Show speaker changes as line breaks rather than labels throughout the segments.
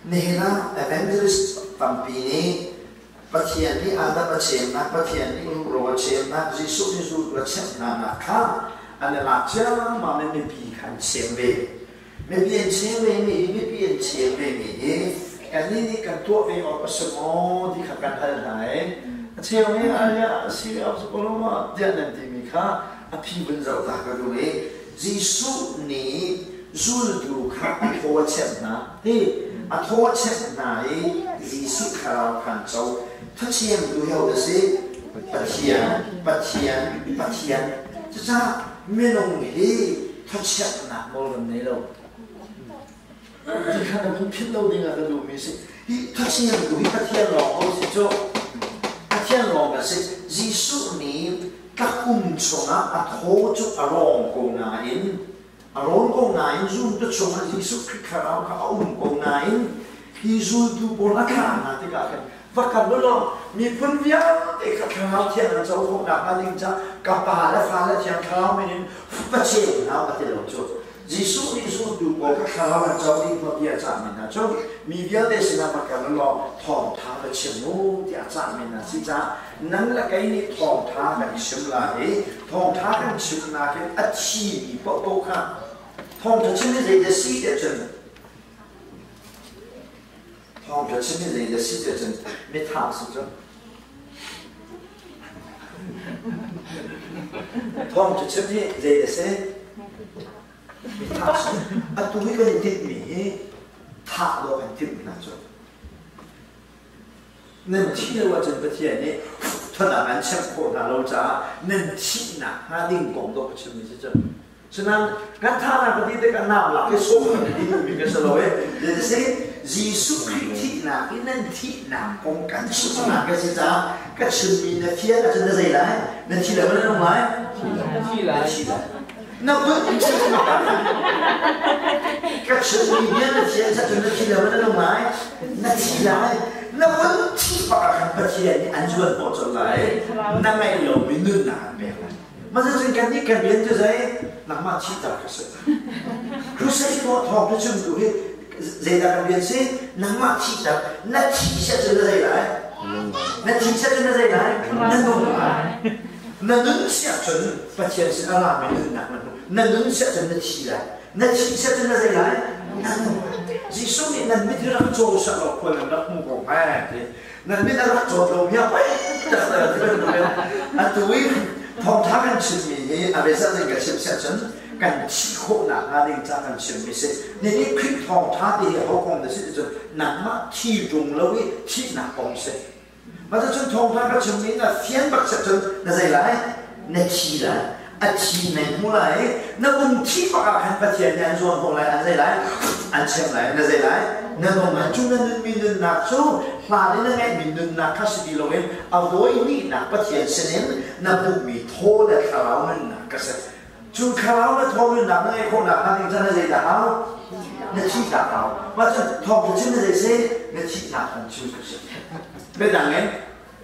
Nihin ah evangelist tampi nih Pathian nih Adam a chemnak, Pathian nih ruhro a chemnak, Jesuh nih zultu a chemh hnanak kha an i lak ciammam in mipi kha an chem ve. Mipi an chem vemi hi mipi an chem vemi hi kannih nih kan tuah ve awk a si maw ti kha kan hal hna i a cheu nih a si awk si ko lo maw tiah nan timi kha a phi vun zoh ta ka duh i Jesuh nih zultu kha a thaw a chemh hna. Hi a thaw a chemh hna i Jesuh thlarau kha an co. Thacemtu hi hodah si? Pathian, Pathian, Pathian. Cucaah minung hi thawchiatnak nawl kan nei lo. Ti kha na vun philh lo ding ah ka duhmi si. Hi thacemtu hi Pathian lawng ko si cu. Pathian lawng a si. Jesuh nih tlak-um chungah a thaw cu a rawng ko nain a rawn ko nain zumtu chungah Jesuh Khrih thlarau kha a um ko nain hi zultu pawl a thlah hna tikah khan va kal u law miphun vialte kha thlarau thiang an co khawh nakhnga ding ca ka pa le fa le thiang thlarau min in va cheu hna a ti lo cu. Jesuh nih zultu pawl kha thlarau an co dih hnu bia a cahmi hna cu mi vialte sinah va kal u law thawngṭha va chim u tiah a cahmi hna si caah nang le kei nih thawngṭha kan chim lai i thawngṭha kan chimnak in a thimi paohpaoh kha thawngṭha chim hi zeidah si tiah cun thawngṭha chim hi zeidah si tiah cun mithah si cu. Thawngṭha chim hi zei a si? Mi thah si. Atu hi kan i tinhmi hi thah dawh kan timh hna cu. Nan thih lo ahcun Pathian nih thuanak an chemh khawh hna lo caah nan thihnak hnga ding kong dawh ka chimmi si cu. Cunan kan thahnak ka ti tikah nam lak i sawm kan ti duhmi ka si lo i si Jesuh Khrih thihnak i nan thihnak kong kan chimnak ka si caah ka chimmi na fian ahcun na zei lai? Na thi lai maw na nung lai?
Na thi lai.
Na thi lai. Na vun ka chimmi bia na fian ahcun na thi lai maw na nung lai? Na thi lai. Na vun thi bak ah khan Pathian nih an zuan hnawh colh lai. Na ngeih lomi nunnak an pek lai. Mah kan nih kan rian cu zei nangmah thihter ka si. Crusade tuah thawng cu chim tu hi zeidah kan rian si? Nangmah thihter. Na thi siah cun na zei lai? Na thi siah cun na zei lai? Na nung lai. Na nun siah cun Pathian sin a rami nunnak na hmu. Na nun siah cun na thi lai. Na thi siah cun na zei lai? Na nung lai. Jesuh nih nan mit hi rak caw sah law khual nan rak hmu ko hnga ti. Nan mit a rak cawt lo mi ah pei tak ti bantuk in atu i thawngtha kan chimmi hi a result in ka chim siah cun kan thih khawhnak hnga ding ca kan chimmi si. Nihin Khrih thawngtha ti hi ho kong na si ti cun nangmah thi ṭung lo i thihnak kong si. Mah cun thawngtha ka chimmi na fian bak siah cun na zei lai? Na thi lai. A thi na hmu lai i na um thi bak ah khan Pathian nih an zuan hnawh lai, an zei lai? An chem lai, na zei lai? Na nung lai. Cu na nunmi nunnak cu hlan i na ngeihmi nunnak kha si ti loin a vawi hnihnak Pathian sinin na hmuhmi thaw le thlarau nunnak ka si. Cu thlarau le thaw nunnak na ngeih khawhnak hnga ding cu na zeidah hau? Na thihnak hau. Mah cun thawngṭha chim na zei si? Na thihnak kong chim ka si. Biadang in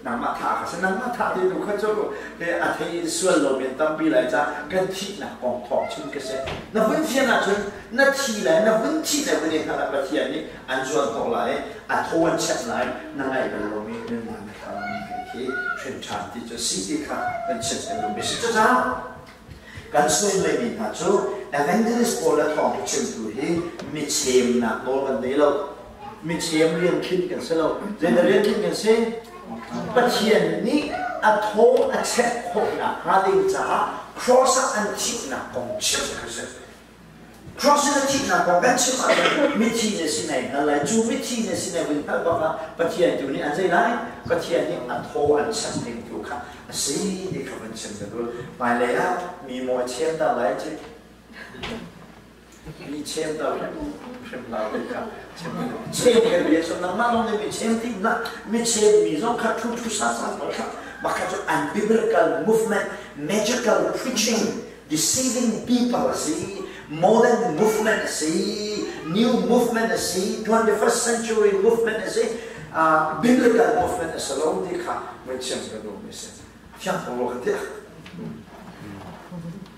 nangmah thah ka si. Nangmah thah ti tu kha cu a thei sual lo men tampi lai ca kan thihnak kong thawng chim ka si. Na vun fian ahcun na thi lai, na vun thih lai vun i hngalh ah Pathian nih an zuan hnawh lai i a thaw an chep lai, na ngaih bal lomi nunnak na thar mi kan khi hrin ṭhan ti cu si ti kha kan chim kan duhmi si. Cucaah kan suai mi hna cu evangelist pawl le thawngṭha chimtu hi mi chemnak nawl kan nei lo. Mi chem rian khin kan si lo. Zeidah rian khin kan si? Pathian nih a thaw a chek khawhnak hnga ding caah cross ah an thihnak kong chim kha si. Cross in a thihnak kong kan chim ahcun mithi na si nai hngal lai. Cu mithi na si nai vun hngalh bak ah Pathian tu nih an zei lai? Pathian nih a thaw an chek ding tu kha a si ti kha van chim ka duh. Hmailei ah mi maw a chem ta lai ci. Mi chem ta hrim la ti kha chem chem kan bia so nangmah lawng nih mi chem ti na mi chem mi zong kha thu thu sa sa pawl kha mah kha cu unbiblical movement, magical preaching, deceiving people a si, modern movement a si, new movement a si, 21st century movement a si, biblical movement a si lo ti kha voi chim ka duh mi si. Fiang ko lo ka ti.